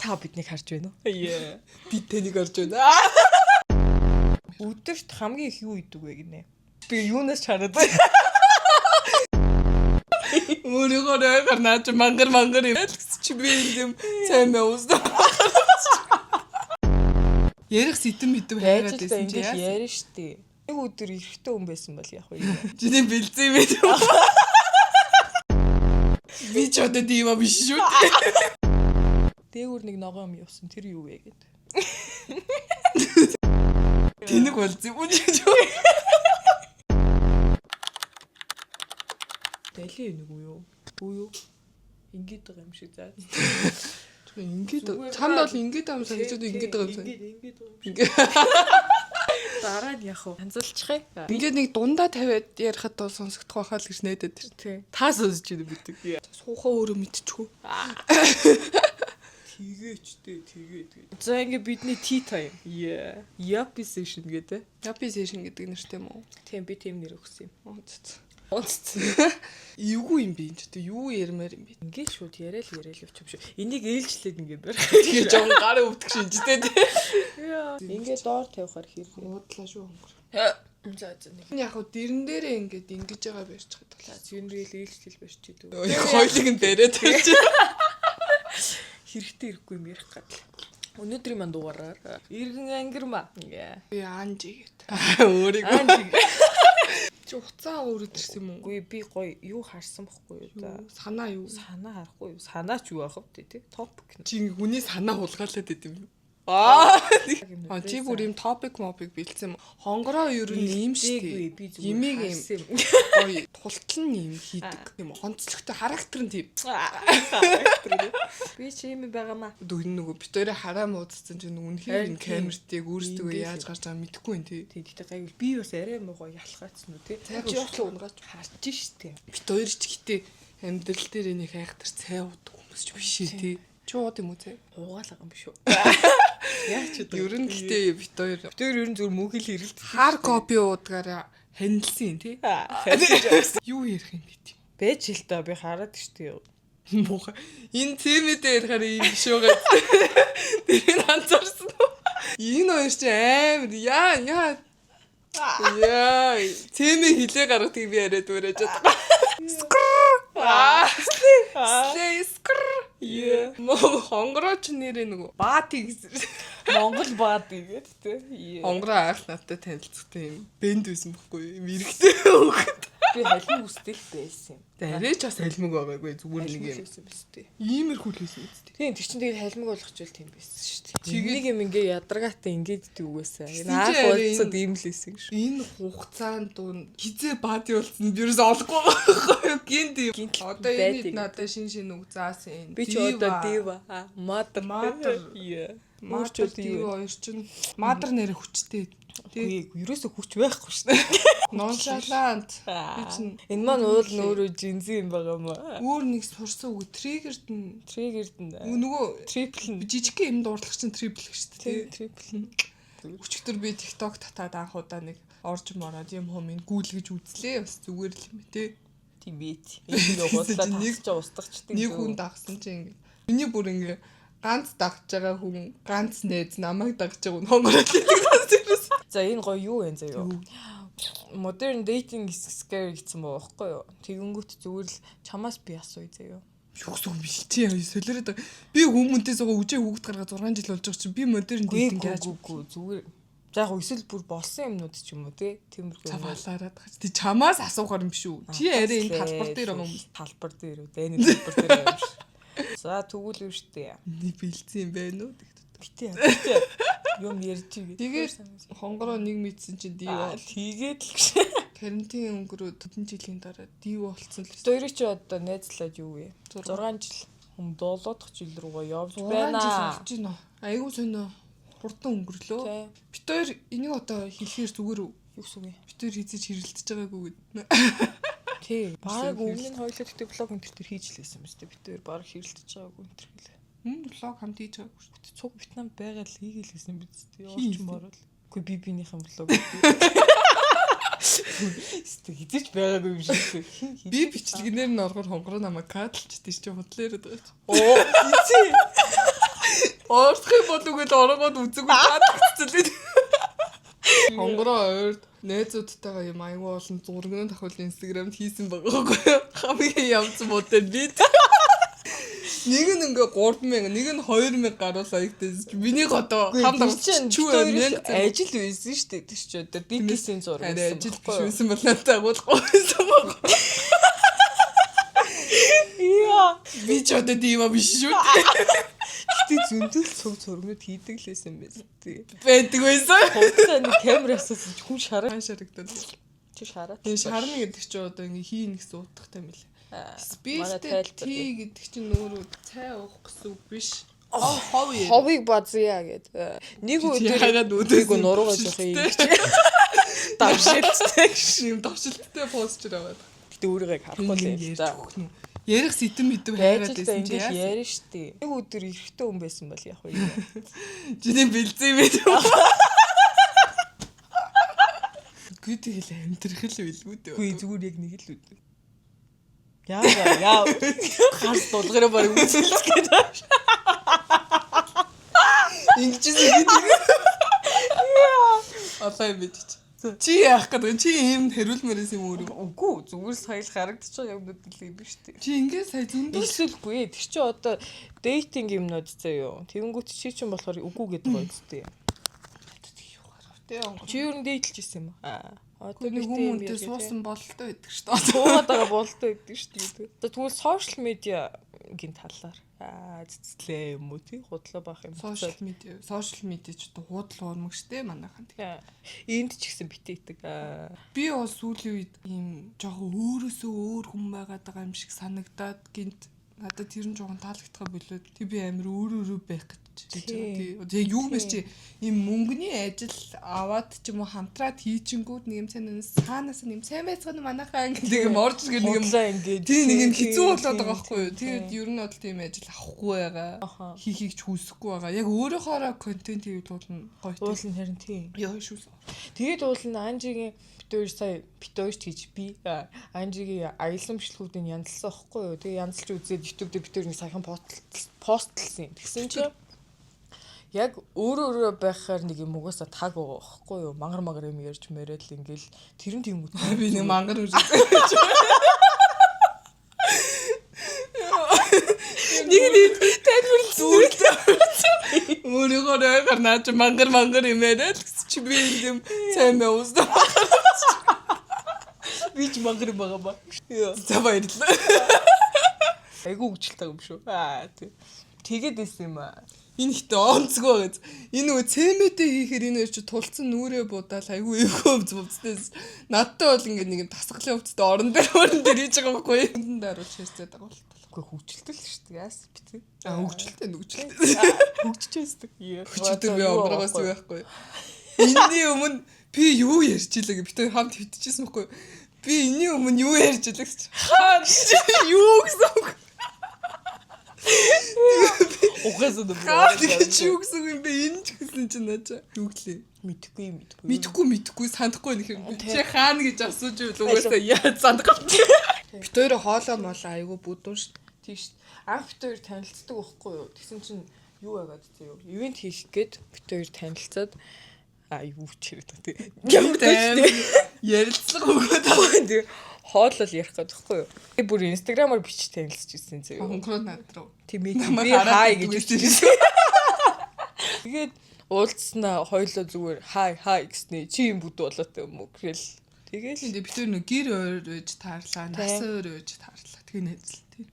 Та биднийг харж байна уу? Yeah. Би таныг харж байна. Өдөрт хамгийн их юу идэг вэ гинэ? Би юунаас ч хараад байна. Өөрийнхөө ойгоор наа чи мангар мангар юм. Гэсэн чи би энд юм цай мэй уусна. Ярих сэтэн мэдэв хайраад Байж л байсан чи ингэж яасан? ярина штэ. Нэг өдөр эрэгтэй хүн байсан бол яг уу. Чиний бэлзээ мэд. Би ч одоо тийм юм биш шүү дээ. Дээгүүр нэг ногоон юм явсан. Тэр юу вэ гэд. Тэнэг болцсон юм чи. Дали нэг үү юу? Үгүй юу? Ингээд байгаа юм шиг заа. Ингээд чамд бол ингээд юм санагдаад ингээд байгаа юм сан. Ингээд ингээд байгаа юм шиг. Дараа нь яг уу ханзалчих юм. Ингээд нэг дундаа тавиад ярихад бол сонсогдох байхаа л гэж найдаад тэр. Тий. Та сонсож байна бидэг. Суухаа өөрөө мэдчихв. Тэгээчтэй тэгээ тэгээ. За ингээ бидний tea time. Yeah. Yappy session гэдэг. Yappy session гэдэг нэртэй юм уу? Тийм би тийм нэр өгсөн юм. Онцц. Онцц. Эвгүй юм би энэ ч одоо юу ярмаар юм бэ? Ингээ шууд яриа л яриа л явчих юм шиг. Энийг ээлжлээд ингээ барь. Тэгээ жон гараа өвдөх шинжтэй тий. Ингээ доор тавихаар хэрэг. Уудлаа шүү хөнгөр. За за нэг. Яг хөө дэрэн дээрээ ингээд ингэж байгаа барьж чадвал. За зүүнрэл ээлжлэл барьчих идэв. Хоёлыг нь бариад тавьчих. Хэрэгтэй ирэхгүй юм ярих гадал. Өнөөдрийн манд дугаараар иргэн ангирма. Ингээ. Би анжи гэт. Өөрийгөө. Анжи. Чи уцаа өөрөд ирсэн юм уу? Үгүй би гоё юу харсан бохгүй юу да. Санаа юу? Санаа харахгүй юу? Санаа ч юу аах вэ тий? Топик. Чи ингээ хүний санаа хулгайлаад байт юм юу? Аа. А чи бүр юм топик мопик бэлдсэн юм. Хонгороо ер нь ийм шүү дээ. Би зүгээр Имийг юм харсан юм. гоё тултлан юм хийдэг. Юм онцлогтой характер нь тийм. Би чи юм байгаамаа. Дөрн нөгөө бит хоёрын хараа муудсан чинь үнэхээр Харин энэ тийм. камертыг өөрсдөө Ингээл. яаж гарч байгааг мэдэхгүй юм тий. Тий, гэтээ гайгүй би бас арай муу гоё ялхаацсан үү тий. Цайг Чи өршлөө унгаач. харж штэ. Бит хоёр ч гэтээ амьдрал дээр нэг айхтар цай уудаг хүмүүс ч биш ээ тий. Чи ууд юм уу цай? Уугаал байгаа юм биш үү? Яаж ч удаа. Ер нь гэтээ бит хоёр Тэр ер нь зүгээр мөнгө л хэрэлт. хар копи уудгаараа ханилсан юм тий. Юу ярих юм бэ тий? Бэж л та би хараад штэ. Муухай. Энэ тэмээдээ ярихаар ийм биш байгаа. Тэрийг анзаарсан уу? Энэ хоёр чи амар яа яа Яа, тэмээ хилээ гаргадгийг би яриад өрөөж байгаа. Скр. Аа. Слей скр. Yeah. Мө хонгорооч нэрээ нөгөө баати гэсэн. Монгол баад игээд тий. Yeah. Хонгороо анх надтай танилцахтай юм бэнд байсан бохгүй юу? Юм эрэгтэй хөөхөд. Би халин үстэл байсан юм. Арай ч бас алимаг байгаагүй зүгээр нэг юм. байсан биз дээ. Иймэрхүү л байсан биз дээ. Тийм тэр чинь тэгээд халимаг болгочвол тийм байсан шүү дээ. Тэгээд- Нэг юм ингээ ядаргаатай ингээд идэв угаасаа. Энэ Тэгсэн анх чинь арай уулзсад энэ- ийм л байсан шүү. Энэ хугацаанд дунд хизээ баати болсон би ерөөсөө олохгүй байгаа байхгүй юу? Гинт юм. Гинт Одоо энэ байдаг. надад шин шин үг заасан энэ. Би ч одоо дива, мадер, Мадер. Yeah. Мадер Өөр ч дива юу хоёр чинь мадер нэрэ хүчтэй. Тий. Үгүй ерөөсөө хүч байхгүй шүү дээ. Ноншалант. Би чинь Энэ маань уул нь өөрөө жинзи юм байгаа юм аа. өөр нэг сурсан үг триггерд нь Триггерд нь нөгөө трипл нь жижиг юм дуурлах чинь трипл гэж тий тий. трипл нь. Өчигдөр би TikTok татаад анх удаа нэг орж мороод юм хум ин гүйлгэж үзлээ. Бас зүгээр л юм тий. Тийм бит. Энэ нэг уудлаа Нэг- тасч устгачдаг. Нэг хүн дагсан чинь ингээ. Миний бүр ингээ ганц дагж байгаа хүн, ганц найз намайг дагж байгаа хүн хонгороод идэг гэсэн. За энэ гоё юу вэ заяа? Modern dating is scary гэсэн боо байхгүй юу? Тэгэнгүүт зүгээр л чамаас би асууя заяа. Юу гэсэн юм биш чи яа солиороод байгаа. Би хүмүүнтэй суугаа үжээ хүүхд гаргаа 6 жил болж байгаа чинь би модерн Гүй dating яаж гүй гүй зүгээр. За яг эсвэл бүр болсон юмнууд ч юм уу те. Тиймэрхүү юмнууд. цаваалаараад байгаа чи. Тий чамаас асуухаар юм биш үү? Чи арай энэ талбар дээр байгаа юм. Талбар дээр үү? Дайны талбар дээр байгаа юм шиг. За тэгвэл юу штэ. Нэг бэлдсэн юм байна уу? Битээ битээ. Юм ярьж игээ. Тэгээд хонгороо нэг мэдсэн чинь дива. Тэгээд л гэж. Карантин өнгөрөөд хэдэн жилийн дараа дива болцсон л. Хоёрыг чи одоо найзлаад юу вэ? 6 6 жил. Хүм 7 дахь жил рүүгээ явж 6 байна. жил болж байна. Айгуу сонио хурдан өнгөрлөө. Тий. Бит хоёр энийг одоо хэлэхээр зүгээр үү? Юу гэсэн үг юм? Бит хоёр хизээж хэрэлдэж байгаагүй гэд. Тий. Бараг Хэрэлдэж. өмнө нь хоёулаа тэгтээ блог энэ төр хийж лээсэн юм шүү дээ. Бид хоёр бараг хэрэлдэж байгаагүй энэ төр хэлээ. Мм блог хамт хийж байгаагүй шүү. Цуг Вьетнамд байгаа л хийгээл юм биз дээ. Хий Орч морол. Үгүй би биенийхэн блог. Сэтгэ хизээч байгаагүй юм шиг үү. Хин хизээч. Би бичлэгнэр нь оргоор хонгороо намайг кадлчихдээ чи худлаа яриад байгаа чи. Оо хизээ. Орох юм бол үгүй л оронгод үзээгүй таадагцлээ. Хонгороо ойрд найзуудтайгаа юм аягүй олон зурганы тахвал Instagram-д хийсэн байгаа байхгүй юу? Хамгийн явцсан модел би. Нэг нь ингээ 3000, нэг нь 2000 гаруй лайктэйс. Миний одоо хам чинь чүү мянга ажил байсан шүү дээ. Тэр чи одоо BTS-ийн зураг байсан. Ажил биш байсан бол надад агуулахгүй байсан баг. Яа. Би ч одоо тийм юм биш шүү дээ. Гэтэ зөндөл цуг зургнууд хийдэг л байсан байсан. Байдаг байсан. Хугацаа нэг камер асуусан чи хүн шараа. Шарагдсан. Чи шараа. Тэгээ шарна гэдэг чи одоо ингээ хийн гэсэн утгатай юм лээ. Space tea гэдэг чинь өөрөө цай уух гэсэн үг биш. Хов яа. Ховыг базъя гэд. Нэг өдөр яагаад үгүй нуруугаа жоох юм чи. Давшилттай юм давшилттай постэр аваад. Гэтэ өөрийгөө харахгүй л юм да. Ярих сэтэм мэдэв хайраад байсан чи яа. Ярина штэ. Нэг өдөр эрэгтэй хүн байсан бол яг уу. Чиний бэлзээ мэд. Үгүй тэгэл амьдрах л билгүй дээ. Үгүй зүгээр яг нэг л өдөр. Яа яа. Харс дулгараа баг үзэлцэх гээд байна. Ингэжсэн гэдэг. Яа. Одоо юм бид чи. Чи яах гэдэг чи ийм хариулмаар байсан юм өөрөө. Үгүй зүгээр сая л харагдчих юмнууд л юм биш үү. Чи ингэ сая зөндөө эсвэл тэр чи одоо dating юмнууд заяа юу. Тэгэнгүүт чи чинь болохоор үгүй гэдэг гоё зү. Чи юу н date лж ирсэн юм аа. Одоо нэг хүмүүнтэй суусан бололтой байдаг шүү дээ. Суугаад байгаа бололтой байдаг шүү дээ. Одоо тэгвэл social media-гийн талаар цэцлээ юм уу тий худлаа баах юм. Social media, social media ч одоо худал уурмаг шүү дээ манайхан. Энд ч гэсэн битээдэг. Би бол сүүлийн үед ийм жоохон өөрөөсөө өөр хүн байгаад байгаа юм шиг санагдаад гинт надад тэр нь жоохон таалагдах болоод тий би амар өөр өөрөө байх гэж байгаа тий. Тэгээ юу юм чи ийм мөнгөний ажил аваад ч юм уу хамтраад хийчингүүд нэг юм сайн цаанаас нэг юм сайн байцгаана манайхаа гэдэг юм орж ирэх нэг юм тий нэг юм хэцүү болоод байгаа байхгүй юу. Тэгээд ер нь бол тийм ажил авахгүй байгаа. Хийхийг ч хүсэхгүй байгаа. Яг өөрөөхөөрөө контент хийвэл бол гоё. Уул нь харин тий. Яа шүү. Тэгээд уул нь Анжигийн бит хоёр сая бит хоёр ч гэж би Анжигийн аялан бичлэгүүдийг янзлсан байхгүй юу. Тэгээ янзлж үзээд YouTube дээр бит хоёр нэг саяхан постлсан юм. Тэгсэн чинь яг өөрөө өөрөө байхаар нэг юм угаасаа таг байгаа байхгүй юу. Мангар мангар юм ярьж мэрээл ингээл тэр нь тиймүүд би нэг мангар юм шиг. Нэг нэг тайлбарлаж зүрхтэй. Өөрийнхөө ойгоор наа чи мангар мангар юм яриад л гэсэн чи би юм сайн байвсан. Би ч мангар юм байгаа ба. За баярлалаа. Айгуу хөвчлөлтэй юм шүү. Аа тий. Тэгээд исэн юм аа. Энэ ихтэй онцгой байгааз. Энэ нөгөө цемэдэ хийхээр энэ хоёр чи тулцсан нүрээ будаал айгүй эвгүй өвцөөс. Надтай бол ингээд нэг юм тасгалын өвцтэй орон дээр хийж байгаа байхгүй юу? Хүндэн даруул ширцээд байгаа бол. Үгүй хөвчлөлтэй л шүү дээ. Яас битээ. Аа хөвчлөлтэй нүгчлээ. Хөгжиж байсан. Өчигдөр би онгорогоос юу байхгүй. Энэний өмнө би юу ярьж илээ гэ битээ хамт хөвтөжсэн байхгүй юу? Би энэний өмнө юу ярьж илээ гэж. Хаа юу гэсэн үг. Угаасаа нүг. Хаа гэж юу гэсэн үг юм бэ? Энэ ч гэсэн чинь наача. Юу гэлээ? Мэдхгүй. Мэдхгүй санахгүй нэх юм. Чи хаана гэж асууж байвал угаасаа яаж санах вэ? Бит хоёр хоолоо молоо айгүй бүдүүн шүү. Тийм шүү. Анх бит хоёр танилцдаг байхгүй юу? Тэгсэн чинь юу яагаад зөө юу? Ивент хийх гээд бит хоёр танилцаад юу ч хэрэг тий. Ямар тийм ярилцлага өгөөд байгаа тий. Хоол бол ярих гэдэг байхгүй юу? Би бүр Instagram-аар бичиж танилцж ирсэн зөө. Хонхроо над руу. Тийм ээ. Би хай гэж бичсэн. Тэгээд уулзснаа хоёлоо зүгээр хай хай гэснээ чи юм бүдүү болоотой юм уу гэл. Тэгээл би тэр нэг гэр ойр байж таарлаа, нас ойр байж таарлаа. Тэгээ найзлаа тий.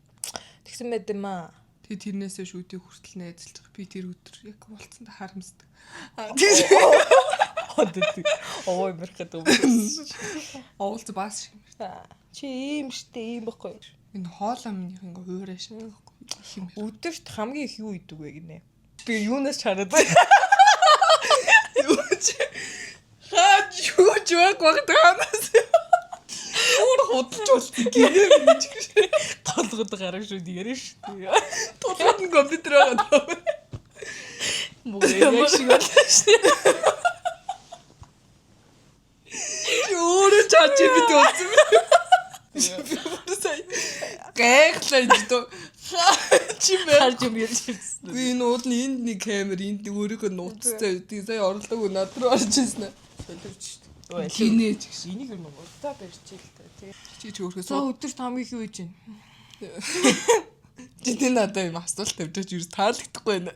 Тэгсэн байд юм аа. Тэгээ тэрнээсээ шүдийг хүртэл найзалж байгаа. Би тэр өдөр яг уулзсандаа харамсдаг. Одоо тий. Овоо мэрх гэдэг юм. Уулз бас шиг. Чи ийм штэ ийм байхгүй юу? Энэ хоолоо минийх ингээ хуурай шатдаг байхгүй юу? Өдөрт хамгийн их юу идэг вэ гинэ? Би юунаас чараад байна? Юу чи? Хаа юу ч байх баг таанаас. Өөр худалж болсон гинэ минь ч гэж. Толгод гарах шүү дээ яриа шүү дээ. Толгод нь компьютер байгаа даа. Мөн яг шиг боллоо шүү дээ. Чи өөрөө ChatGPT болсон юм. Би бүр сая гайхлаа энэ дөө. Чи мэ харж юм ярьж ирсэн. Үгүй, энэ уул нь энд нэг камер, энд нэг өөрийнхөө нууцтай. Тэгээ сая орлоогүй над руу орж ирсэн. Солиорч шүү дээ. Гинэж гэж. Энийг ер нь удаа барьчих л та тий. Чи ч өөрхөө За, өдөрт хамгийн их юу хийж байна? Чи тэ надад юм асуулт тавьж юу таалагдахгүй байна.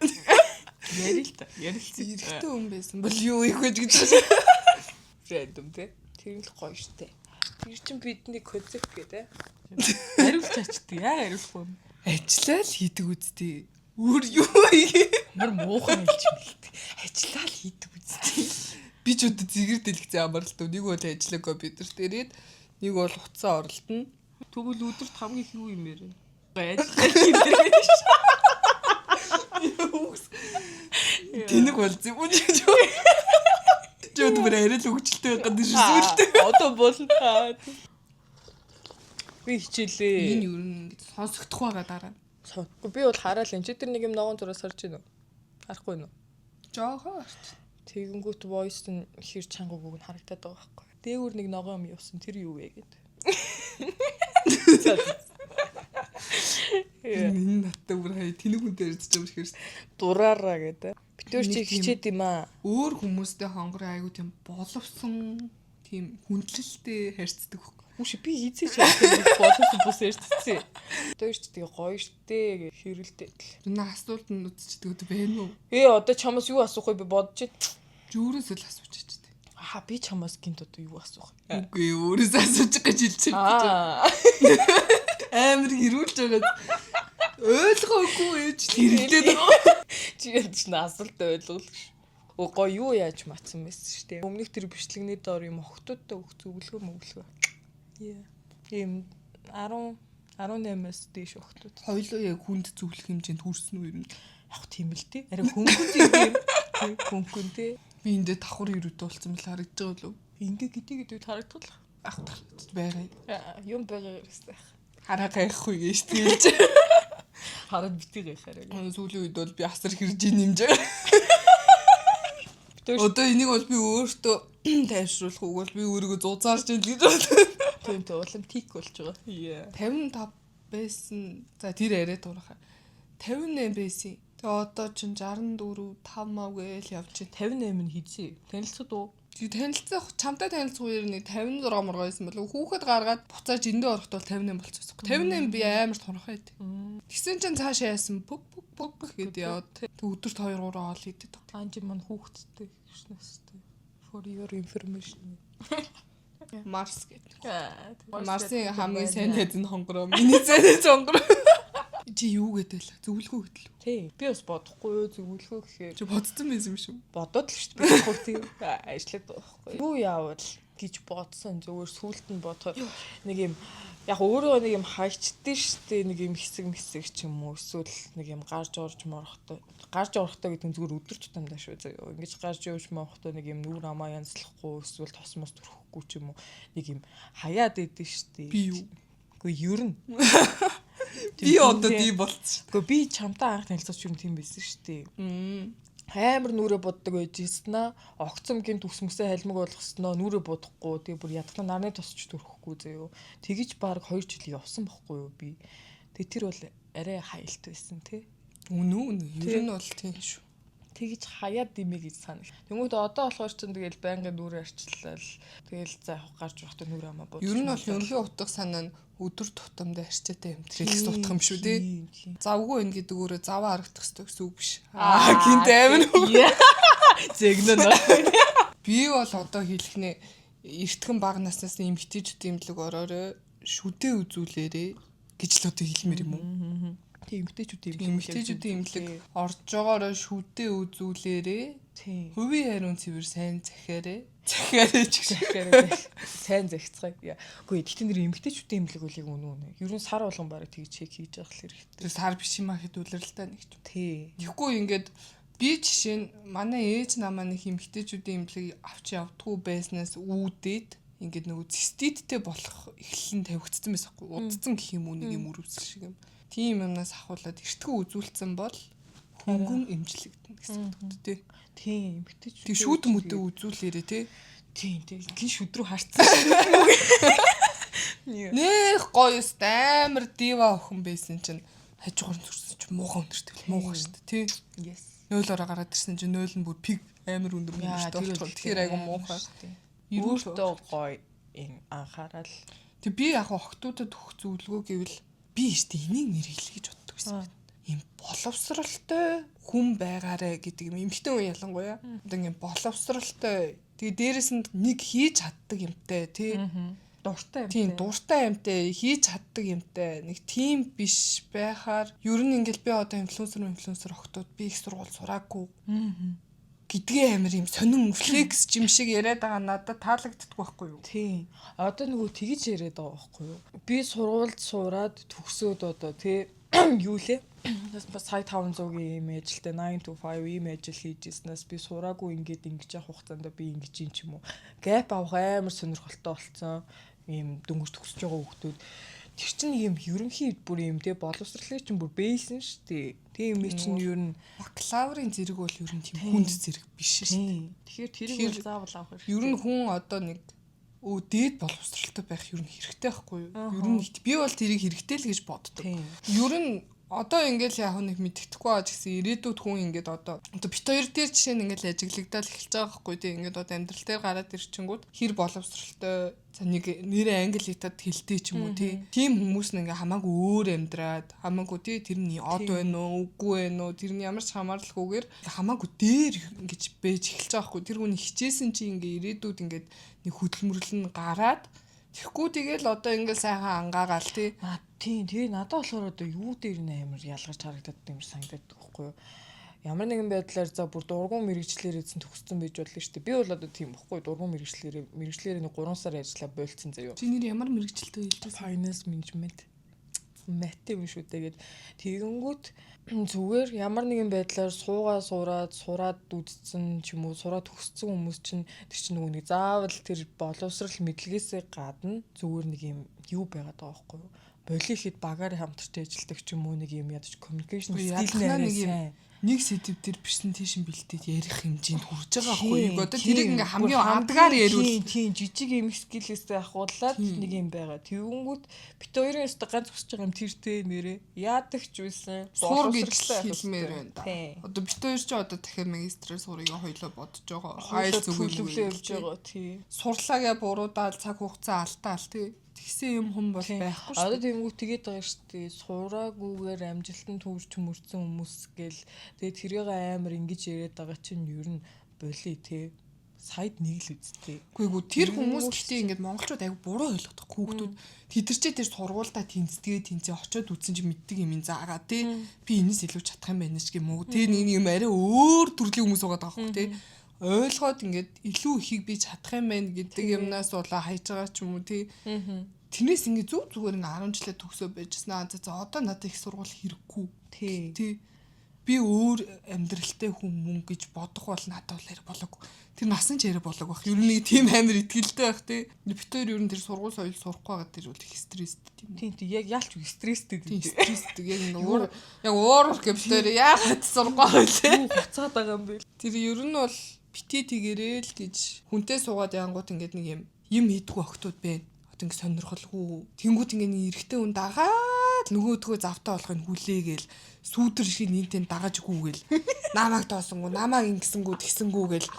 Ярил л та. Ярилцъя. Эрэгтэй хүн байсан бол юу их вэ гэж. Random тий. Тэр нь л гоё штэ. Тэр чин бидний концепт гэдэг. Хариулж чачдаг. Яа хариулахгүй юм? Ажиллаа л хийдэг үсттэй. Өөр юу хийх? Мөр муухан хэлж юм л тий. Ажиллаа л хийдэг үсттэй. Би ч өдөө зэгэр дэлгэцэн амралт. Нэг бол ажиллаа компьютер дээрээд, нэг бол утсаа оролдоно. Тэгвэл өдөрт хамгийн их юу юм бэ? Ажиллаа хийдэг. Тэнэг бол юм уу? Чи өдөө бүр арай л хөвгөлтэй байх гэдэг шүү сүултээ. Одоо болно та. Би хичээлээ. Энэ юу нэг ингэж сонсогдох байгаа дараа. Гэхдээ би бол хараал энэ чи тэр нэг юм ногоон зураас харж байна уу? Харахгүй юу? Жохон арч. Тэгэнгүүт voice нь хэр чанга үгүйг нь харагдаад байгаа байхгүй. Дээгүүр нэг ногоон юм явсан, тэр юу вэ гэд. Энэ надтай бүр хаяа тэнэг хүнтэй ярьж байгаа юм шиг хэрсэн. Дураараа гэдэг. Битүүр чи Нэг тийм- хичээд юм аа. Өөр хүмүүстэй хонгор айгу тийм боловсон, тийм хүндлэлтэй харьцдаг байхгүй. Үгүй, би хийцээч яах боловсон бус ярьцсан. Битүүр чи тэгээ гоё штэ гэж хэрэлдээд л. Энэ асуулт нь үзчихдэг өдөө байна уу? Ээ, одоо чамаас юу асуух вэ би бодож байна. Чи өөрөөсөө л асууж чичтэй. Аа, би чамаас гинт одоо юу асуух вэ? Үгүй, өөрөөсөө асууж гэж хэлж байна. Аа. Амар хэрүүлж байгаа. Ойлгоогүй ээж л хэрэлдээд байгаа. Чи яаж н асуулт ойлголоо. Өө, гоё юу яаж матсан байсан шүү дээ. Өмнөх тэр бичлэгний доор юм охтуудтай өгөх зөвлөгөө мөглөгөө. Яа. Ийм 10 18-аас дээш охтууд. Хоёлоо яг хүнд зөвлөх хэмжээнд хүрсэн үү юм? Яг тийм л дээ. Арай хөнгөн тийм. Хөнгөн тий. Би эндээ давхар ирүүтэй болсон мэл харагдаж байгаа болов. Ингээ гэдэг гэдэг харагдах л. Ах байгаа. Юм байгаа гэсэн. Хараа гайхгүй гэж тийж. Хараад битгий гайхаарай. Сүүлийн үед бол би асар хэрж нэмж байгаа. Битүүр Одоо энийг бол би өөртөө тайвшруулах үг бол би өөрийгөө зузаарч ийн л гэж бодлоо. тийм тийм улам тик болж байгаа. Яа. 55 байсан. За, тэр арай дуурайхаа. 58 байсан. Тэгээ одоо чинь 64 5 мав гээл явж байна. 58 нь хизээ. Танилцаад уу? Тэгээ танилцах, чамтай танилцах үеэр нэг 56 мургаа байсан болов. Хүүхэд гаргаад буцааж эндээ ороход бол 58 болчихсон. 58 би амар тунхай байд. Тэгсэн чинь цаашаа яасан бүк бүк бүк гэд яваад. Тэг өдөрт 2 3 хоол хийдэг. Анжи мань хүүхэдтэй гişнэстэй. For your information. Марс гэдэг. Марсын Марсын хамгийн сайн найз нь хонгороо. Миний сайн найз хонгороо. Чи юу гэдэг л зөвлөгөө гэдэг л. Тий. Би бас бодохгүй юу зөвлөгөө гэхээр Чи бодсон байсан юм шүү. бодоод л шүү дээ. Би хөө тий. Ажиллаад байхгүй. Юу яавал гэж бодсон, зүгээр сүулт нь бодохоор нэг юм яг өөрөө нэг юм хайчдээ шүү дээ, нэг юм хэсэг мэсэг ч юм уу, эсвэл нэг юм гарч орж морохтой, гарч орохдоо гэдэг нь зүгээр өдөр тутамдаа шүү заяа, ингэж гарч явж морохтой нэг юм нүүр амаа янзлахгүй, эсвэл тос мос түрхэхгүй ч юм уу, нэг юм хаяад идэв шүү дээ. Би юу? Үгүй, ер нь Би одоо ди болцсон. Үгүй, би чамтай анх танилцаж юм тийм байсан шүү дээ. Амар нүрэ боддог байж ирсэн аа. Огцом гинт ус мөсөө халимг болгосноо нүрэ бодохгүй. Тэгээ бүр ядахна нарны тосч төрөхгүй заяо. Тэгэж баг 2 жил явсан бохгүй юу би. Тэгээ тэр бол арай хаялт байсан тий. Үнэн үнэн. Ер нь бол тийм шүү. Тэгэж хаяад димээ гэж санах. Тэнгүүд одоо болохоор ч тэгэл байнгын нүрэ арчлал. Тэгэл за яг гарч явахдаа нүрэ амаа бодож. Ер нь бол ерөнхий утга санаа нь өдөр тутамдаа арчаатай амьдрал гэсэн утга юм шүү дээ. Тийм. Завгүй энэ гэдэг өөрөө заваа харагдах хэрэгтэй гэсэн үг биш. Аа, гинт амар. Зэгнэ нөө. Би бол одоо хэлэх нэ, эртхэн бага наснаас эмгтээчүүд имлэг ороорой, шүдэ үзүүлээрэй гэж л одоо хэлмээр юм уу? Тийм, эмгтээчүүдийн имлэг. Эмгтээчүүдийн имлэг орж байгаараа шүдэ үзүүлээрэй. Тийм. Хувийн хариун цэвэр сайн захиарэй. Захиарэй ч гэж. Захиараа сайн захицгаая. Үгүй, гэхдээ нэр эмгтээчүүдийн имлэг үл яг үнэн үнэ. Ер нь сар болгон бараг тэгж чек хийж явах л хэрэгтэй. Тэр сар биш юм а хэд үлрэлтэй нэг ч. Тий. Тэгэхгүй ингээд би жишээ нь манай ээж намаа нэг эмгтээчүүдийн имлэг авч явдггүй байснаас үүдээд ингээд нөгөө циститтэй болох эхлэл нь тавигдсан байсан хгүй. Удцсан гэх юм уу, нэг юм үрвсэл шиг юм. Тийм юмнаас ахуулаад эртхэн үзүүлсэн бол хөнгөн эмчлэгдэнэ гэсэн үг тий. Тийм, эмгтээчүүд. Тэг шүүд мүдэ үзүүлээрэ тий. Тийм, тийм. Гин шүд рүү харцсан. Нэх гоё өст амар дива охин байсан чинь Хажуугаар нь зурсан чи муухай өндөртэй бол муухай шүү дээ, тий. Yes. 0-ороо гараад ирсэн чи 0 нь бүр пик амар өндөр өндөртэй болчихвол тэгэхээр айгу муухай. Өөртөө гоё юм анхаарал. Тэг би яг охтуудад өгөх зөвлөгөө гэвэл би штэ энийг нэрхлээ гэж боддог байсан байна. Ийм боловсралтай хүн байгаарэ гэдэг юм. Эмэгтэй хүн ялангуяа. Одоо ийм боловсралтай. Тэгээ дээрэс нь нэг хийж чаддаг юмтай тий. Дуртай юмтай. Тийм, дуртай юмтай, хийж чаддаг юмтай. Нэг тийм биш байхаар ер нь ингээл би одоо инфлюенсер охтууд би их сургууль сураагүй гэдгээ амар юм сонин flex юм шиг яриад байгаа надад таалагддаг байхгүй юу? Тийм. Одоо нөгөө тэгж яриад байгаа байхгүй юу? Би сургуульд сураад төгсөөд одоо тий юу лээ? Сая 500-ийн ийм ажилтай 9 to 5 ийм ажил хийж ирснээс би сураагүй ингээд ингэж явах хугацаанд би ингэж юм ч юм уу. Gap авах амар сонирхолтой болсон. Ийм дөнгөж төгсөж байгаа хүмүүс тэр чинь нэг юм ерөнхий бүр юм те боловсролын чинь бүр base нь шүү дээ. Тийм юм чинь ер нь бакалаврын зэрэг бол ер нь тийм хүнд зэрэг биш шүү дээ. Тэгэхээр тэрийг бол заавал авах хэрэгтэй. Ер нь хүн одоо нэг дээд боловсралтай байх ер нь хэрэгтэй байхгүй юу? Ер нь би бол тэрийг хэрэгтэй л гэж боддог. Ер нь одоо ингээл яг нэг мэддэхгүй байгаа ч гэсэн ирээдүйд хүн ингээд одоо бит хоёр дээр жишээ нь ингээл ажиглагдал эхэлж байгаа байхгүй тий, ингээд одоо амьдрал дээр гараад ирчингүүд хэр боловсралтай за нэг нэрээ англи хятад хэлтэй ч юм уу тий, тийм хүмүүс нь ингээ хамаагүй өөр амьдраад хамаагүй тий тэрний од байна уу үгүй байна уу тэрний ямар ч хамааралгүйгээр хамаагүй дээр ингэж байж эхэлж байгаа байхгүй. Тэр хүний хичээсэн чи ингээ ирээдүйд ингээд нэг хөдөлмөрлөл нь гараад тэгэхгүй тэгэл одоо ингээл сайхан ангаагаал тий. Тийм, тэгээ надад болохоор одоо юу дээр нь амар ялгарч харагдаад юм шиг санагдаад байхгүй юу? Ямар нэгэн байдлаар за бүр дургуун мэрэгчлэр эзэн төгссөн байж болно шүү дээ. Би бол одоо тийм бохгүй дургуун мэрэгчлэрээ нэг 3 сар ажиллаа болцсон заяо. Чи нэр ямар мэрэгчлээ хэлж байсан? Finance management. Мат юм шүү дээ гэд. Тэгэнгүүт зүгээр ямар нэгэн байдлаар суугаа сураад үдцсэн ч юм уу сураад төгссөн хүмүүс чинь тэр чинь нөгөө нэг заавал тэр боловсрал мэдлэгээсээ гадна зүгээр нэг юм юу байгаад байгаа байхгүй юу? Болих хэд багаар хамтарч ажилладаг ч юм уу нэг юм ядаж communication skill нэг юм нэг сэдв дээр бичсэн тийш бэлтээд ярих хэмжээнд хүрж байгаа байхгүй юу? Одоо тэрийг ингээ хамгийн адгаар яриул. Тийм, жижиг юм skill-ээсээ ахуулаад нэг юм байгаа. Тэгэнгүүт бит хоёрын өстө ганц хүсэж байгаа юм тэр тэ нэрээ. Яадаг ч байсан. Сур гэж хэлмээр байна да. Одоо бит хоёр ч одоо дахиад магистрээр сурыг хоёлоо бодож байгаа. Айл зүгэлээ явж байгаа. Тийм. Сурлагаа буруудаал цаг хугацаа алдаал тий. Тэгсэн юм хүн бол байхгүй шүү. Одоо тэгэнгүүт тэгээд байгаа шүү дээ. Сураагүйгээр амжилтанд хүрч мөрцөн хүмүүс гэл тэгээд тэрийг амар ингэж яриад байгаа чинь ер нь боли тий. Сайд нэг л үсттэй. Үгүй тэр хүмүүс гэхдээ ингээд монголчууд айгу буруу ойлгодог хүүхдүүд. Тэд нар чи тэр сургуультай тэнцдэгэ тэнцээ очиод үзсэн чи мэддэг юм заагаа тий. Би энэс илүү чадах юм байна ч гэм үү. Тий нэг юм арай өөр төрлийн хүмүүс байгаа байхгүй тий. Ойлгоод ингээд илүү ихийг би чадах юм байна гэдэг юмнаас болоо хайж байгаа ч юм уу тий. Тэрнээс ингээд зүг зүгээр ингээд 10 жилээ төгсөө байжсэн аа за одоо надад их сургууль хэрэггүй. Тий. Би өөр амьдралтай хүн мөн гэж бодох бол надад бол яриа болоогүй. Тэр насан ч яриа болоог байх. Ер нь нэг тийм амар итгэлтэй байх тий. Бид хоёр ер нь тэр сургууль соёл сурахгүй байгаа тэр бол их стресстэй тийм үү. Тийм яг ялч стресстэй тийм. Стресстэй яг ингээ уур яг уур гэвлээр яагаад сурахгүй байгаа лээ. Буцаад байгаа юм бэ. Тэр ер нь бол бити тэгэрээ л гэж хүнтэй суугаад янгууд ингээд нэг юм хийдгүү охтууд байна. Одоо ингээд сонирхолгүй. Тэнгүүд ингээд нэг эрэгтэй хүн дагаад нөгөөдгөө завтаа болохыг хүлээгээл сүүдэр шиг нийтэн дагаж гүүгээл намайг тоосонгүй намайг ингэсэнгүү тэгсэнгүү гээл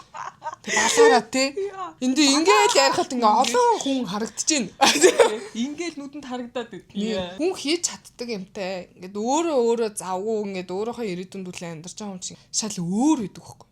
тэг балаараа те. Энд ингээл ярихад ингээ олон хүн харагдчихээн. Ингээл нүдэнд харагдаад байдیں۔ Хүн хийж чаддаг юмтай. Ингээд өөрөө өөрөө завгүй ингээд өөрийнхөө ирээдүйн төлөө амьдарч байгаа хүн чинь шал өөр байдаг байхгүй.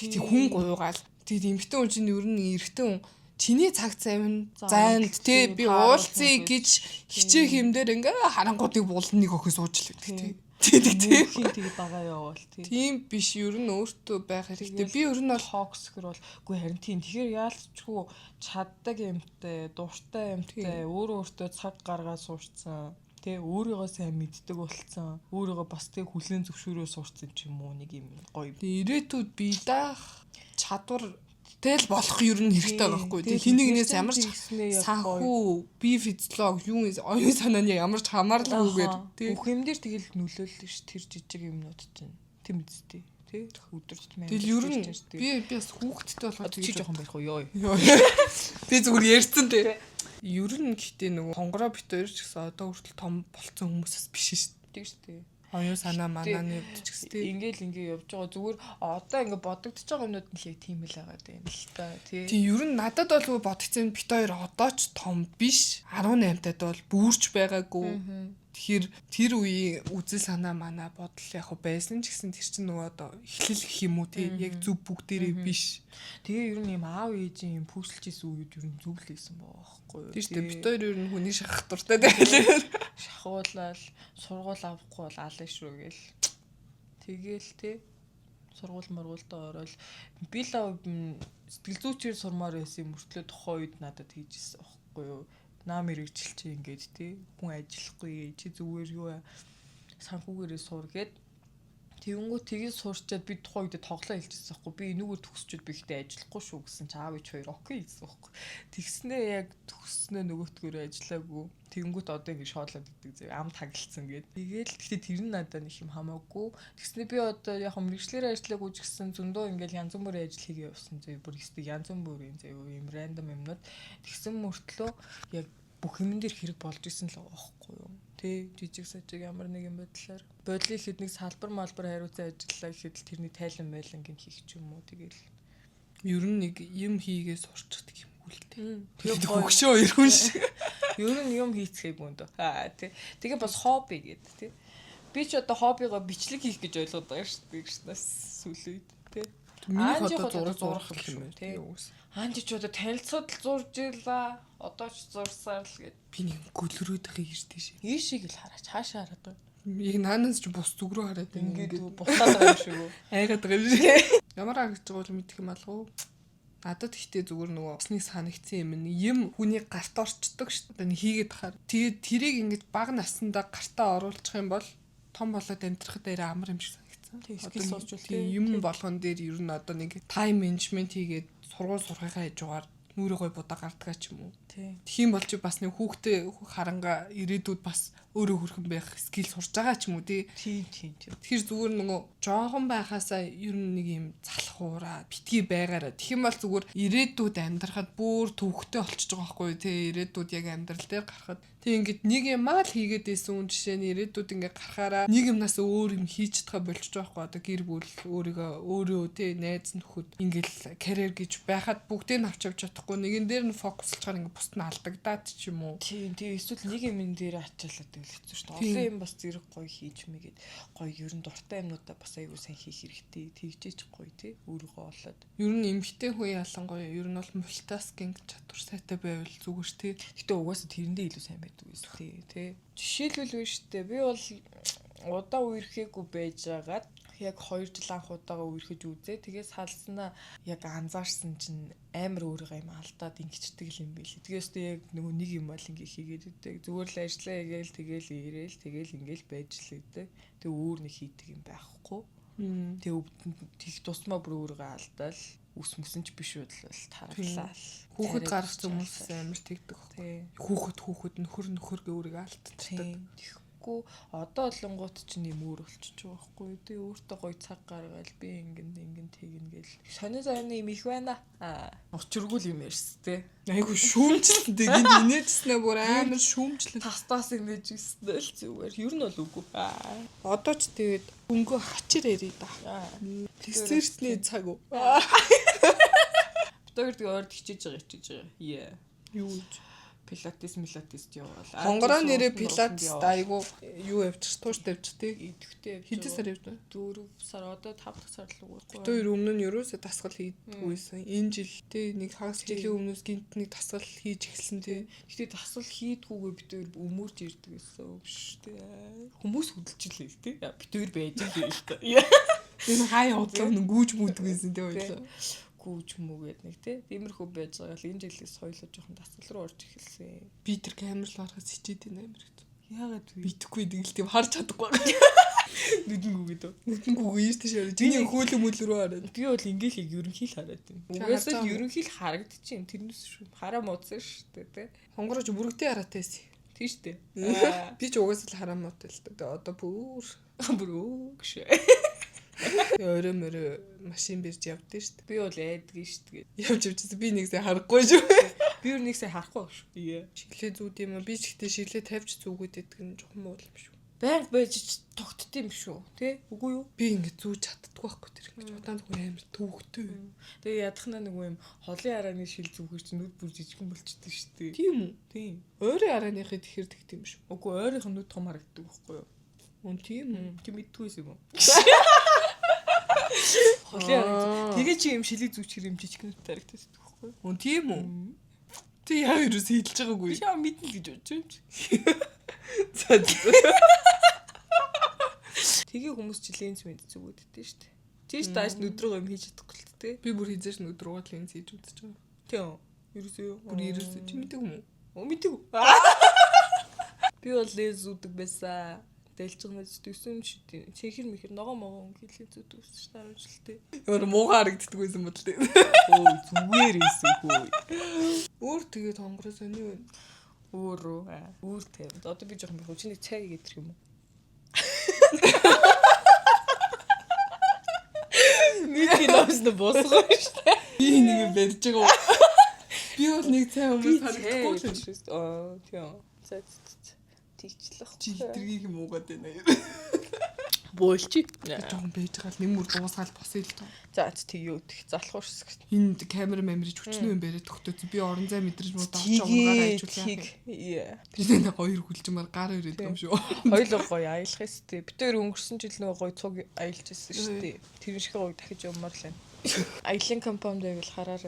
Тэг хүн гуйгаал. Тэгээд эмэгтэй хүн чинь ер нь эрэгтэй хүн чиний цаг цавин зайнд тий би уулзъя гэж хичээх юм дээр ингээ харангуудыг булан нэг охин сууж л байдаг тий. Тий. Тэг дагаа яваал тий. Тийм биш ер нь өөртөө байх хэрэгтэй. Би ер нь бол токсикэр бол үгүй харин тийм. Тэгэхээр яалчгүй чаддаг юмтай, дуртай юмтай, өөрөө өөртөө цаг гаргаад суурцсан. Тэ өөрийгөө сайн мэддэг болцсон. Өөрийгөө бас тэг хүлээн зөвшөөрөө сурцсан ч юм уу нэг юм гоё. Тэг ирээдүйд бие даах чадвар тэл болох ер нь хэрэгтэй байгаа байхгүй. Тэг хин нэгнээс ямар ч санхүү, бие физиолог юу оюун санааны ямар ч хамааралгүйгээр тий. Бүх юм дээр тэгэл нөлөөллөө ш тэр жижиг юмнууд чинь. Тийм үстэй. Тий. Өдөр тутмын Тэгэл ер нь би бас хүүхэдтэй болохоор чи жоохон барих уу ёо. Би зүгээр ярьсан тий. Ер нь гэхдээ нөгөө хонгороо бит хоёр ч гэсэн одоо хүртэл том болцсон хүмүүсээс биш шүү дээ. Тийм шүү дээ. Оюун санаа манааны хувьд ч гэсэн тий. Ингээл ингээ явж байгаа. Зүгээр одоо ингээ бодогдож байгаа юмнууд нь л яг тийм л байгаа юм л та тий. Тийм ер нь надад бол бодогдсон бит хоёр одоо ч том биш. 18 тад бол бүрч байгаагүй. Тэгэхээр тэр үеийн үзэл санаа манаа бодол яг хөө байсан ч гэсэн тэр чинь нөгөө одоо эхлэл гэх юм уу тий яг зөв бүгдээрээ биш. Тэгээ ер нь юм аав ээжийн юм пүүсэлж исэн үед ер нь зөв л исэн байгаа байхгүй юу. Тийм шүү дээ. Бит хоёр ер нь хүний шахах дуртай байлаа. Шахуулаад сургууль авахгүй бол алаа шүү гээл. Тэгээл тий сургууль мургуулдаа ороод би л сэтгэл зүйчээр сурмаар байсан мөртлөө тухайн үед надад хийж исэн байхгүй юу. Нам мэрэгжил чи ингээд тий хүн ажиллахгүй чи зүгээр юу санхүүгээрээ сур гээд тэгэнгүүт тгийг сурчаад би тухайн үед тоглоо хэлчихсэн байхгүй би энүүгээр төгсчөөд би ихтэй ажиллахгүй шүү гэсэн чи аав ич хоёр окей гэсэн байхгүй тэгснээ яг төгснөө нөгөөтгөөрөө ажиллаагүй тэгэнгүүт одоо ингэ шоолоод идэг зэ ам тагалцсан гээд тэгээл гэхдээ тэр нь надад нэг юм хамаагүй тэгснээ би одоо яг мэрэгчлэрээ ажиллаагүй ч гэсэн зөндөө ингээл янз бүрийн ажил хийгээ явсан зэ бүр ихтэй янз бүрийн зэ юм рандом юмнууд тэгсэн мөртлөө яг бүх юмн дээр хэрэг болж исэн л байгаа байхгүй юу. Тэ жижиг сажиг ямар нэгэн байдлаар бодлын ихэд нэг салбар малбар хариуцсан ажиллаа гэхэд л тэрний тайлан майланг хийх ч юм уу тэгэл ер нь нэг юм хийгээ сурчдаг юм үл тэ. Тэгээд хөгшөө ирүүн шиг. Ер нь юм хийцгээгүй юм дөө. Аа тий. Тэгээ бас хобби гээд тий. Би ч одоо хоббигоо бичлэг хийх гэж ойлгоод байгаа шүү дээ гişнээс сүүлийн үед тий. Миний одоо зураг зурах юм байна тий. Аан чи одоо танилцаад л зурж илаа. Одоо ч зурсаар л гэд. Би нэг гөлрөөд байхыг ирдэ шээ. Ийшийг л хараач хаашаа хараад байгаа. Яг наанаас ч бус зүг рүү хараад байна. Ингээд буцаад байгаа юм шиг үү? Айгаад байгаа юм шиг. Ямар харагдаж байгааг бол мэдэх юм алгуу. Надад ихтэй зүгээр нөгөө усны санагдсан юм юм хүний гарт орчдөг шүү дээ. Хийгээд хахаар. Тэгээд тэрийг ингэж бага наснда гартаа оруулчих юм бол том болоод амьдрахад арай амар юм шиг санагдсан. Skill сурчвал тийм юм болгон дээр ер нь одоо нэг time management хийгээд сургууль сурахынхаа хажуугаар нүрээ гой будаа гардгаа ч юм уу. Тэгэх юм бол чи бас нэг хүүхдээ харанга ирээдүйд бас өөрөө хөрхөн байх skill сурж байгаа ч юм уу тий. Тийм тийм тийм. Тэгэхээр зүгээр нөгөө жоохон байхаасаа ер нь нэг юм залхуураа битгий байгаараа. Тэгэх юм бол зүгээр ирээдүйд амьдрахад бүр төвхтэй болчихж байгаа байхгүй тий. Ирээдүйд яг амьдрал дээр гарахад тий ингээд нэг юм аа л хийгээд исэн үн жишээ нь ирээдүйд ингээд гарахаараа нэг юмнаас өөр юм хийж чадхаа болчихж байгаа байхгүй. Одоо гэр бүл өөрийгөө өөрөө тий найз нөхөд ингээд карьер гэж байхад бүгдийг нь авч явж чадахгүй нэгэн дээр нь фокуслохоор ингээд бусд нь алдагдаад ч юм уу. Тийм тийм эсвэл нэг юм дээр ачаалаад тэгэл хэцүү шүү дээ. Олон юм бас зэрэг гоё хийж мэгээд гоё ер нь дуртай юмнуудаа бас аягүй сайн хийх хэрэгтэй. Тэгжээч гоё тий өөрийгөө олоод. Ер нь эмэгтэй хүн ялангуяа ер нь бол мультаскинг чадвар сайтай байвал зүгээр тий. Гэтэ угаасаа тэрэндээ илүү сайн байдаг юм тий тий. Жишээлбэл үү шүү дээ. Би бол удаа үерхээгүй байжгаад яг 2 жил анх удаага үерхэж үзээ. Тэгээ салснаа яг анзаарсан чинь амар өөрийгөө юм алдаад ингэчдэг юм билээ. Тэгээ өстө яг нөгөө нэг юм бол ингээ хийгээд өгдөг. Зүгээр л ажиллаа хийгээл тэгэл ирээл тэгэл ингээл байж л гэдэг. Тэгээ өөр нэг хийдэг юм байхгүй. Тэгээ тех тусмаа бүр өөрийгөө алдаал үс мөсөн ч биш бол тараглаа. Хүүхэд гаргасан хүмүүс амар тэгдэг. Хүүхэд нөхөр гэ өөрийгөө алдчихдаг. Тэгэхгүй одоо олонгууд чинь юм өөр болчихж байгаа байхгүй юу. Тэгээ өөртөө гоё цаг гаргаал би ингэн ингэн тэгнэ гэл. Сонин сонин юм их байна. Аа учиргүй л юм ярьс тэ. Айгу шүүмжлэн тэг гинт инээжснээ бүр амар шүүмжлэн. Тас инээж ирсэн л зүгээр. Ер нь бол үгүй. Аа. Одоо ч тэгээд өнгө хачир ярий да. Десертний цаг уу? Бид хоёр тэгээ ойрд хичээж байгаа. Яа. Юу гэж? Пилатес милатест яваал. Хонгороо нэрээ пилатест айгу юу явчих, тууштай явчих тий. Идэвхтэй явж. Хэдэн сар явж байна? 4 сар одоо 5 дахь сар л үгүй. Бид хоёр өмнө нь ерөөсөө дасгал хийдгүйсэн. Энэ жил тий нэг хагас жилийн өмнөөс гинт нэг дасгал хийж эхэлсэн тий. Гэтэ дасгал хийдгүүгээ бид хоёр өмөрж ирдэг гэсэн шүү дээ. Хүмүүс хөдөлж илээ тий. Бид хоёр байж илээ л та. Энэ хай худлаа нүн гүүж мүдэг байсан тий хоёлаа. Гүүж мүгээд нэг тий. Тиймэрхүү байж байгаа л энэ жилээс хоёлоо жоохон дасгал руу орж эхэлсэн. Би тэр камер руу харахад хичээд байна амар хэцүү. Яагаад вэ? Бидэхгүй тэгэл тийм харж чадахгүй. Нүдэнгүү гэдэг. Нүдэнгүү ийш тийш хараад. Чиний хөөлө мөл рүү хараад. Би бол ингээл ерөнхий л хараад байна. Угаасаа л ерөнхий л харагдчих юм. Тэрнээс шүү. Хараа муудсан шүү дээ тий. Хонгорооч бүрэгдээ хараатай байсан. Тийм шүү дээ. Би ч угаасаа л хараа муутай л та. Одоо бүр бүр өө гэж. Орой мөрөө машин бирж явдсан шүү дээ. Би бол айдгийн шүү дээ. Явж явжсэн би нэг сая харахгүй шүү. Би өөр нэг сая харахгүй шүү. Иә. Шиглээ зүүд юм уу? Би ч ихтэй шиглээ тавьж зүгүүд идэх нь жоохон муу юм шүү. Байнга байж тогтд юм шүү. Тэ? Үгүй юу? Би ингэ зүүж чаддгүй байхгүй тэр ингэж удаан зүгээр амар төвөгтэй. Тэгээ ядахна нөгөө юм холын арааны шил зүүхэр чинь нүд бүр жижигэн болчихдээ шүү дээ. Тийм үү? Тийм. Ойрын арааныхыг тэгэхэр тэгт юм шүү. Үгүй ойрынх нь нүд том харагддаг байхгүй юу? Үн тийм үү? Чи мэддгүй юм уу? Холын араа. Тэгээ чи юм шилийг зүүчихэр юм жижигэн нүдтэй харагддаг байхгүй юу? Үн тийм үү? Чи яа ерөөс хэлж байгаагүй. Би яа мэднэ л гэж бодож юм чи. За. Тэгээ хүмүүс чи ленз мэд зүгүүдтэй шүү дээ. Чи ч тааш нүд рүү юм хийж чадахгүй л тээ. Би бүр хизээш нүд рүүгээ ленз хийж үзэж байгаа. Тийм. Ерөөсөө юу? Бүр ерөөсөө чи мэдээгүй юм уу? Оо мэдээгүй. Би бол ленз зүүдэг байсан. Дэлж байгаа мэт төсөн юм шүү дээ. Чихэр мэхэр ногоо могоо өнгө ленз зүүдэг байсан шүү дээ 10 жилдээ. Ямар муухай харагддаг байсан бол тээ. Өө зүгээр эсэ хөө. Өөр тэгээд хонгороо сони юу? Өөр үү? Өөр тийм. Одоо би жоохон бих. Чи нэг цай гэдэг юм уу? Нэг нөөс нь босгоо шүү дээ. Би нэг юм барьж байгаа. Би бол нэг цай хүмүүс харагдахгүй л юм. шүү дээ. Аа тийм. За тийчлэх. Чи хитргийг юм уугаад байна. Боолчи. Жоохон байж байгаа л нэг мөр дуусгаал босъё л доо. За тэг юу тех залхуурс гэж. Энд камер мамрич хүчнүү юм бариад өгтөөц. Би орон зай мэдрэж муу дооч унгаар Тийг ажуулаа. тийг. Тэр нэг хоёр хүлжмээр гар өрөөд юм шүү. Хоёулаа гоё аялах ёстой. Бид хоёр өнгөрсөн жил нөгөө гоё цуг аялж ирсэн шүү дээ. Тэр шиг гоё дахиж явмаар л байна. Аялын компани байвал хараар.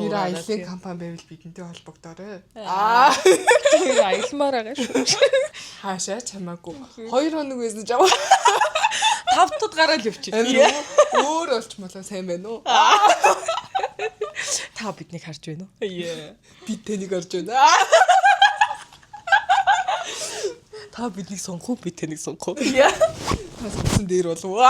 Нэр аялын компани байвал бидэнтэй холбогдоорой. Аа. Тэр аялмаар байгаа шүү. Хаашаа чамаагүй. 2 хоног байсан ч аваа. Тав тод гараал явчих. Амар өөр болчмолоо сайн байна уу? Та биднийг харж байна уу? Яа. Би таныг харж байна. Та биднийг сонгох уу? Би таныг сонгох уу? Яа. Та сонгосон дээр болов уу?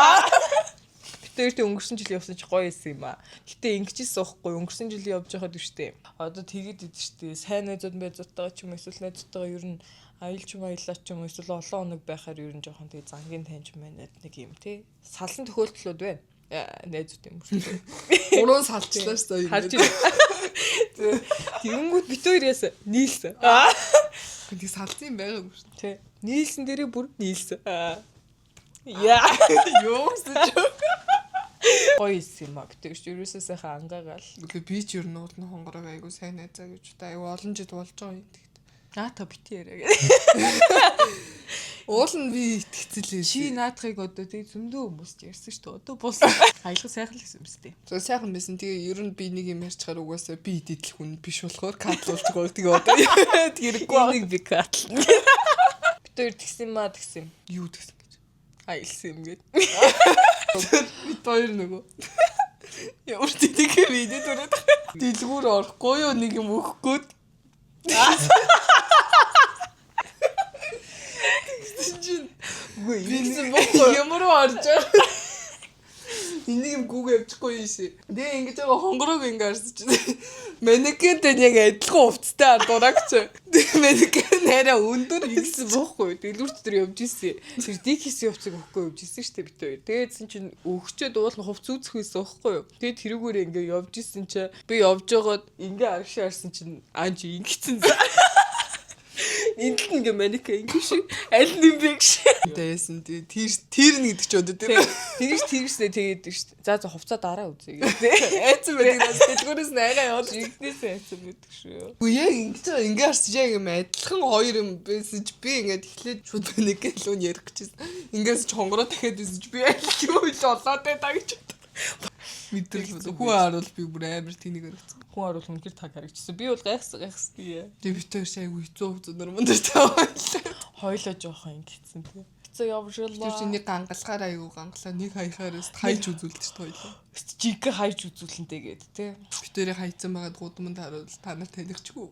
Бид хоёр тэг өнгөрсөн жил явсан чи гоё байсан юм аа. Гэтэ ингэжсэн байхгүй өнгөрсөн жил явж байхад үстэй. Одоо тэгээд идэв штэ. Сайн найзууд байзуудтайгаа ч юм уу эсвэл найзуудтайгаа ер нь аялж юм аялаа ч юм уу эсвэл олон хоног байхаар ер нь жоохон тэг зангийн таньж манайд нэг юм тий. Салсан тохиолдлууд байна. Найзууд юм шүү. Гурван салчлаа шүү дээ. Харж байна. Тэгэнгүүт бит хоёр яасан? Нийлсэн. Тэг салсан юм байгаагүй шүү. Тий. Нийлсэн дээрээ бүр нийлсэн. Яа. Юу гэсэн чи. Гоё исэн юм а бит хоёр ч ерөөсөө сайхан ангаагаал. Үгүй би ч ер нь уул нь хонгорог айгу сайн найзаа гэж та айгу олон жил болж байгаа юм тэгт. Наа та бити яриа гэ. Уул нь би итгэцэлээ. Чи наадахыг одоо тэг зөндөө хүмүүс ч ярьсан шүү дээ. Одоо бус. Аялах сайхан л гэсэн юм сте. За сайхан байсан. Тэгээ ер нь би нэг юм ярьчихаар угаасаа би идэтэл хүн биш болохоор кадлуулж байгаа. Тэгээ одоо хэрэггүй. Энийг би катлна. Бит хоёр тэгсэн юм а тэгсэн юм. Юу тэгсэн гэж. Аялсан юм гээд. Бид хоёр нөгөө ямар тэтг юм идэд өрөөд дэлгүүр орохгүй юу нэг юм өгөхгүй. Тэгсэн чинь Үгүй би ингэсэн нэг бохгүй. ямар уу орж байгаа. Энийг юм гүг явчихгүй юм шиг. Тэгээ ингэж байгаа хонгорог ингэ харсан чинь манекентэй яг адилхан хувцастай дураагч. Тэгээ манекен арай өндөр Ингэсэн бохгүй. Дэлгүүр дотор явж исэн. Тэр дик хийсэн явцыг өгөхгүй явж исэн шүү дээ бит хоёр. Тэгээдсэн чинь өгчөөд уул нь хувц үүсэх байсан бохгүй юу. Тэгээд тэрүүгээрээ ингээ явж исэн чинь би явж байгаад ингээ аршаа харсан чинь анж ингэсэн. Энд л ингээ манекен ингээ шиг аль нэм бэ гэж. Дайсан тэгээ тэр тэр нь гэдэг чи одоо тэр Тэгэж тэрснээ тэгээд шүү дээ. За за хувцаа дараа үзье гэдэг. айцсан байдаг нас дэлгүүрээс нь айгаа яваад. Жигнэсээ айцсан байдаг шүү. Үгүй яг ингэж байгаа ингээ харсан чи яг юм адилхан хоёр юм байсан чи би ингээд эхлээд шууд манекен л үн ярих гэжсэн. Ингээс чи хонгороо дахиад байсан чи би аль юу л болоод байна гэж бодсон. Мэдрэл хүн харуул би бүр амар тэнийг өргөцсөн. Хүн харуул үнэхэр таг харагдчихсан. Би бол гайхсан гайхсан. Тэгээ бид хоёр шиг айгүй хэцүү хувцас норман дээр таваалаа. Хойлоо жоохон ингэсэн тий. Хэцүү явжлаа. Тэр чинь нэг гангалахаар айгүй гангалаа нэг хаяхаар хайж үзүүлдэг шүү дээ хоёлаа. Жиг хайж үзүүлэнтэй гээд тий. Бид хоёрыг хайцсан байгаад гудамд харуул та нар танихгүй.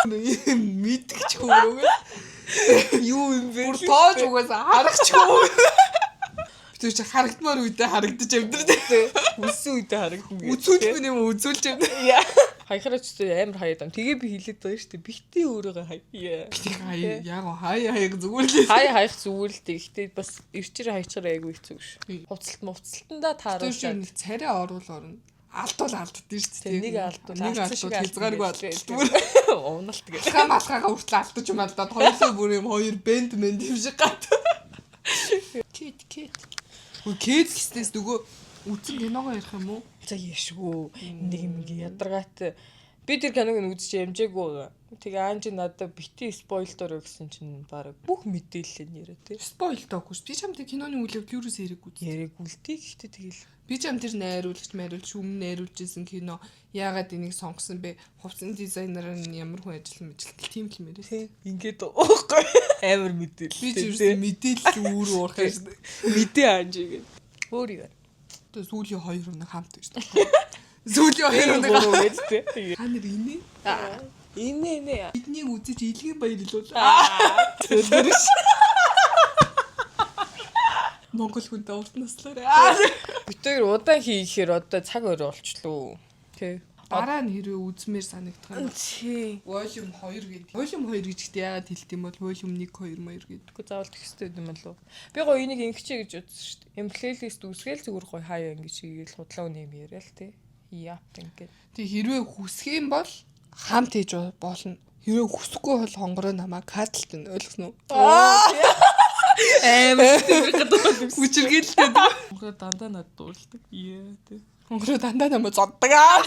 Мэдгэчгүй рүүгээ. Юу юм бэ? Бүр тоож угаасаа харахчгүй. Бид хоёр чи харагдмаар үедээ харагдаж амьдраа. Үссэн үедээ харагдана гээд. Үзүүлж юм үзүүлж амьдраа. Яа. Хаяхаараа ч гэсэн амар хаяад юм. Тэгээ би хилээд байгаа шүү дээ. Битээ өөрийгөө хай. Яа. Битгий хай яг хай хаяг зүгээр л. Хай хаях зүгээр л дээ. Гэхдээ бас ирчээр хайчаар айгүй хэцүү шүү. Хувцалт мувцалтандаа Тэр чинь тааруулаад. нэг царай оруул орно. Алдвал алддээ шүү дээ. Нэг алдвал нэг алдсан шиг алдвал хязгааргүй алдсан алдвал. Уналт гэх. Алхаа малхаагаа хүртэл алдаж юм алдаад хоёулаа бүр юм хоёр бэнд мэнд юм шиг гат. Кит кит. Үгүй кэд гэснээс нөгөө үтсэн киногоо ярих юм уу? За яшгүй нэг юм ингээ ядаргаатай. Би тэр киног нь үзэж амжаагүй байгаа. Тэгээ Анжи надад бити спойлдор гэсэн чинь баг бүх мэдээлэл нь яриа тий. Спойлдоогүй ш. Би чам тэр киноны үйл явдал юу юусоо яриаггүй. Яриаггүй л тий. Гэхдээ тэгэл Би чам тэр найруулагч майруулагч өмнө найруулж исэн кино яагаад энийг сонгосон бэ? Хувцсны дизайнер нь ямар хүн ажилласан мэжлэл тийм л юм яриа. тий ингээд уухгүй амар мэдээлэл. Би ч ерөөсөн мэдээлэл үүр уурах юм шүү дээ. мэдээ Анжи гэдэг. Өөр юу? Одоо сүүлийн хоёр хоног хамт байж таа. Сүүлийн хоёр хоног Гурав гэж тий. та нар инээ. Инээ инээ. Биднийг үзэж илгийн баярлуул. Төлөрш. Монгол хүнтэй урт наслаарай. Бид хоёр удаан хийхээр одоо цаг орой болчлоо. Тий. Дараа нь хэрвээ үзмээр санагдах юм. Тий. Volume 2 гэдэг. Volume 2 гэж гэхдээ яагаад хэлт юм бол volume 1 2 2 гэдэг. Тэгэхгүй заавал төгсдөд юм болов. Би гоё энийг ингэчээ гэж бодсон шүү дээ. Юм плейлист үүсгээл зүгээр гоё хаяа ингэж хийгээл худлаа үний юм яриа л тий. Яп ингээд. Тэг хэрвээ хүсэх юм бол хамт хийж болно. Хэрвээ хүсэхгүй бол хонгороо намайг кадлт нь ойлгосон уу? Амар сэтгэл Хүчиргээлтэй. Хонгороо дандаа надад дуурладаг. Ее тий. Хонгороо дандаа намайг зоддог аа.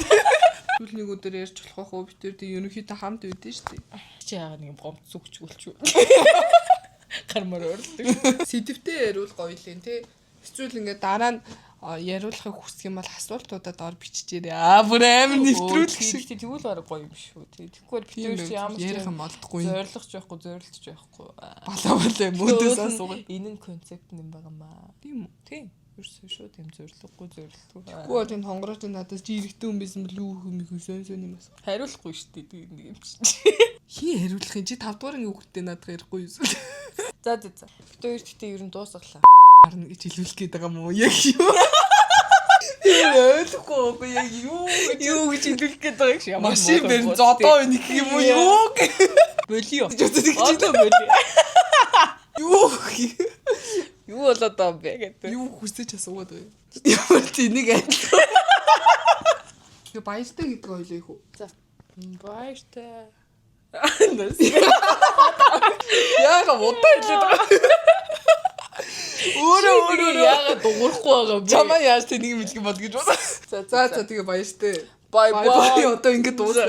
Сүүл нэг өдөр ярьж болох байх уу? Бид тэр тэг ерөнхийдөө хамт байдэн шүү дээ. Чи яагаад нэг юм гомц зүгч гүлч. Гармаар ойрлдог. Сэдвтэй яриул гоё л юм тий. Эсвэл ингээд дараа нь яриулахыг хүсэх юм бол асуултуудаа доор биччихээрэй. Аа бүр амар нэвтрүүлэх шиг. Тэг тэгвэл бараг гоё юм шүү. Тий. Тэгэхгүй бид Тийм хоёр чи ямар ч ярих юм олдохгүй. зорилгоч байхгүй, зорилтч байхгүй. Балаа балаа мөдөөс асуугаа. Энэ нь концепт юм байгаа маа. Тийм үү? Тийм. Ерөөсөө шууд юм зорилгогүй зорилтгүй. Тэгэхгүй бол энэ хонгорооч надаас чи эрэгтэй хүн байсан бол юу юм их сөн сөн юм асуу. Хариулахгүй шүү дээ тийм нэг юм чинь. Хин хариулах юм чи 5 дугаар ангийн хүүхдтэй наадах ярихгүй юу? За за за. Бид хоёр гэхдээ ер нь дуусгалаа. Харна гэж хэлүүлэх гээд байгаа юм уу? Яг юу? Тэр ойлгохгүй байхгүй яг юу гэж Юу гэж хэлүүлэх гээд байгаа юм шиг ямар машин бэр зодоо байна гэх юм уу? Юу гэх Болио. гэж боддог гэж Одоо болио. юу гэх Юу болоод байгаа юм бэ гэдэг. юу хүсэж асуугаад байна. Ямар тэнэг адилхан. Тэгээ баяртай гэдэг ойлоо их үү? За. Баяртай. Яага удаа хэлээд байгаа. Өөрөө өөрөө өөрөө Яагаад дуурахгүй байгаа юм бэ? чамаа яаж тэнэг мэлгэн бол гэж бодсон. За За за тэгээ баяртай. Бай Бай бай. бай одоо ингэ дуусна.